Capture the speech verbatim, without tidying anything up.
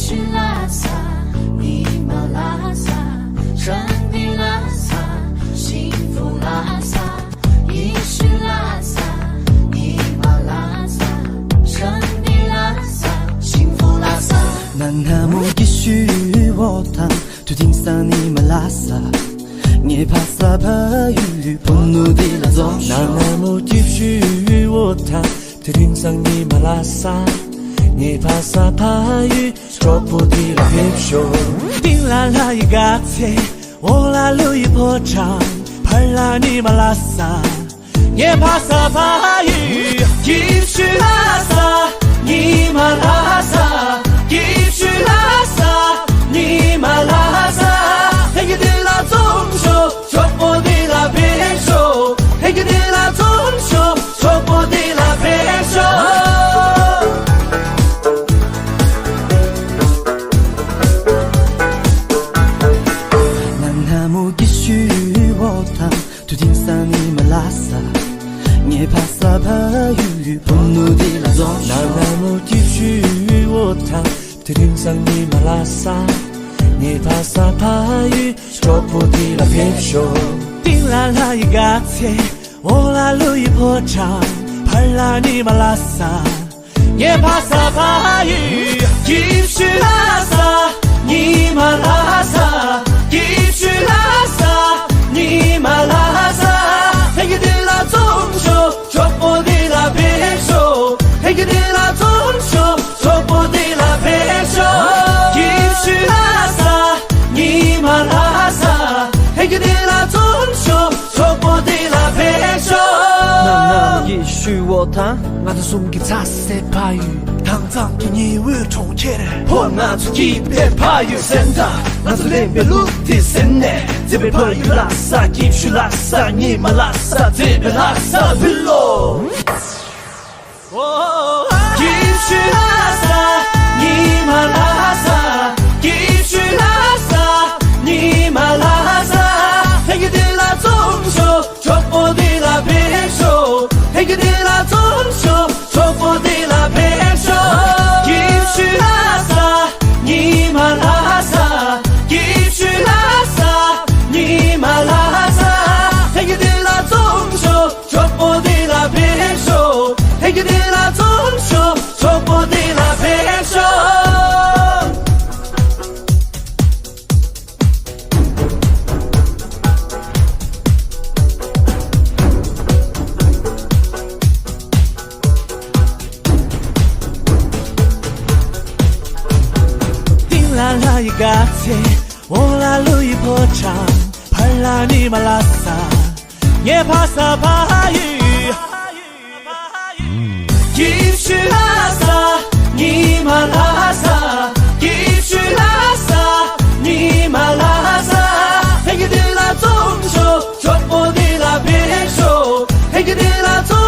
ཤུ་ལྷ་ས། ཉི་མ་ལྷ་ས། 生命 ལྷ་ས། 幸福 ལྷ་ས། ཡེ་ཤུ་ལྷ་ས། ཉི་མ་ལྷ་ས། 生命 ལྷ་ས། 幸福 ལྷ་ས། ན་ན་མོ་ཡེ་ཤུའི་འོ་ཐང་། དུས་དེང་སང་ཉི་མ་ལྷ་ས། ངའི་ཕ་ས་ཕ་ཡུལ་བུ་ནུ་དེ་ལ་འཛོམས་ཤོག་ན་ན་མོ་ཡེ་ཤུའི་འོ་ཐང་། དུས་དེང་སང་ཉི་མ་ལྷ་ས། ངའི་ཕ་ས་ཕ་ཡུལ་གྲོགས་པོ་དེ་ལ་ཕེབས་ཤོག་སྟེང་ལ་ལྷ་ཡི་དགའ་ཚལ། འོག་ལ་ཀླུ་ཡི་ཕོ་བྲང་། བར་ལ་ཉི་མ་ལྷ་ས། ངའི་ཕ་ས་ཕ་ཡུལ། ཡེ་ཤུ་ལྷ་ས། ཉི་མ་ལྷ་ས། ཡེ་ཤུ་ལྷ་ས། ཉི་མ་ལྷ་ས། ལྷན་རྒྱས་དེ་ལ་འཛོམས་ཤོག་གྲོགས་པོ་དེ་ལ་ཕེབས་ཤོག་ལྷན་རྒྱས་དེ་ལ་འཛོམས་ཤོག་གྲོགས་པོ་དེ་ལ་ཕེབས་ཤོག་ན་ན་མོ་ཡེ་ཤུའི་འོ་ཐང་། དུས་དེང་སང་ཉི་མ་ལྷ་ས། ངའི་ཕ་ས་ཕ་ཡུལ་བུ་ནུ་དེ་ལ་འཛོམས་ཤོག་ན་ན་མོ་ཡེ་ཤུའི་འོ་ཐང་། དུས་དེང་སང་ཉི་མ་ལྷ་ས། ངའི་ཕ་ས་ཕ་ཡུལ་གྲོགས་པོ་དེ་ལ་ཕེབས་ཤོག་སྟེང་ལ་ལྷ་ཡི་དགའ་ཚལ། འོག་ལ་ཀླུ་ཡི་ཕོ་བྲང་། བར་ལ་ཉི་མ་ལྷ་ས། ངའི་ཕ་ས་ཕ་ཡུལ། ཡེ་ཤུ་ལྷ་ས། ཉི་མ་ལྷ་ས། ཡེ་ཤུ་ལྷ་ས། ཉི་མ་ལྷ་ས། ལྷན་རྒྱས་དེ་ལ་འཛོམས་ཤོག་གྲོགས་པོ་དེ་ལ་ཕེབས་ཤོག་ལྷན་རྒྱས་དེ་ལ་འཛོམས་ཤོག་གྲོགས་པོ་དེ་ལ་ཕེབས་ཤོག་ཡེ་ཤུ་ལྷ་ས། ཉི་མ་ལྷ་ས། ལྷན་རྒྱས་དེ་ལ་འཛོམས་ཤོག་གྲོགས་པོ་དེ་ལ་ཕེབས་ཤོག་ན་ན་མོ་ཡེ་ཤུའི་འོ་ཐང་། ང་ཚོ་གསུམ་གྱི་ཚ་སེ་ཕ་ཡུལ། དྭངས་གཙང་གི་ཉི་འོད་གྲོང་ཁྱེར། ཧོ་ང་ཚོ་སྐྱིད་པའི་ཕ་ཡུལ་སེམས་ཐག་ང་ཚོ་ལེན་པའི་ལུགས་དེ་སེམས་ནས། བརྩེ་བའི་ཕ་ཡུལ་ལྷ་ས། ཡེ་ཤུ་ལྷ་ས། ཉི་མ་ལྷ་ས། བརྩེ་བའི་ལྷ་ས་ཕུལ་ལོ། ཡེ་ཤུ་ལྷ་ས། ཉི་མ་ལྷ་ས། ཡེ་ཤུ་ལྷ་ས། ཉི་མ་ལྷ་ས། ལྷན་རྒྱས་དེ་ལ་འཛོམས་ཤོག་གྲོགས་པོ་དེ་ལ་ཕེབས་ཤོག་ལྷན་རྒྱས་དེ་ལ་འཛོམས་ཤོག་གྲོགས་པོ་དེ་ལ་ཕེབས་ཤོག་ཡེ་ཤུ་ལྷ་ས། ཉི་མ་ལྷ་ས། ཡེ་ཤུ་ལྷ་ས། ཉི་མ་ལྷ་ས། ལྷན་རྒྱས་དེ་ལ་འཛོམས་ཤོག་གྲོགས་པོ་དེ་ལ་ཕེབས་ཤོག་ལྷན་རྒྱས་དེ་ལ་འཛོམས་ཤོག་གྲོགས་པོ་དེ་ལ་ཕེབས་ཤོག་སྟེང་ལ་ལྷ་ཡི་དགའ་ཚལ། འོག་ལ་ཀླུ་ཡི་ཕོ་བྲང་། བར་ལ་ཉི་མ་ལྷ་ས། ངའི་ཕ་ས་ཕ་ཡུལ། ཡེ་ཤུ་ལྷ་ས། ཉི་མ་ལྷ་ས། ཡེ་ཤུ་ལྷ་ས། ཉི་མ་ལྷ་ས། ལྷན་རྒྱས་དེ་ལ་འཛོམས་ཤོག་གྲོགས་པོ་དེ་ལ་ཕེབས་ཤོག་ལྷན་རྒྱས་དེ་ལ་འཛོམས་